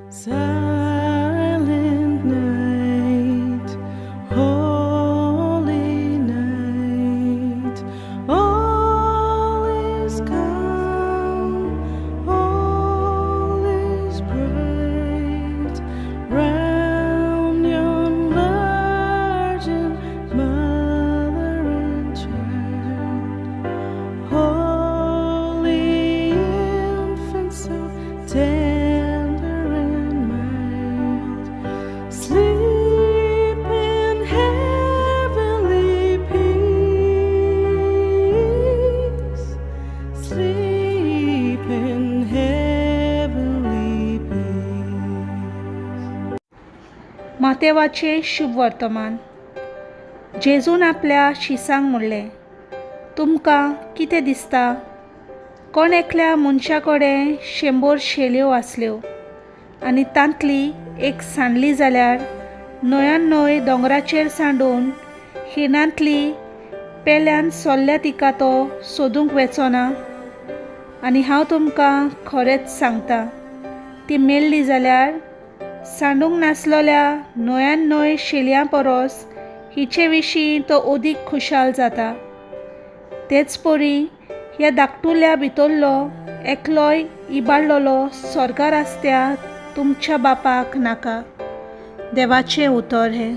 Silent night, holy night, all is calm, all is bright, round yon virgin mother and child. Holy infant, so tender and mild, sleep in heavenly peace, sleep in heavenly peace. मातेवाचें शुभ वर्तमान. जेजून आपल्या शिसांक म्हणलें, तुमकां कितें दिसता? कोण एकल्या मनशा कडेन 100 शेल्यो आसल्यो आनी तांतली एक सांडली जाल्यार 99 दोंगराचेर सांडून खिणांतली पेल्यान सोल्ल्या तिका तो सोदूंक वेचो ना? आनी हांव तुमकां खरेंच सांगता, ती मेल्ली जाल्यार सांडूंक नासलेल्या 99 शेलयां परस हिचे विशीं तो अदीक खुशाल जाता. तेच परी ह्या धाकटुल्या भितरलो एकलोय इबाडलेलो स्वर्गार आसत्या तुमच्या बापाक नाका. देवाचें उतर हें.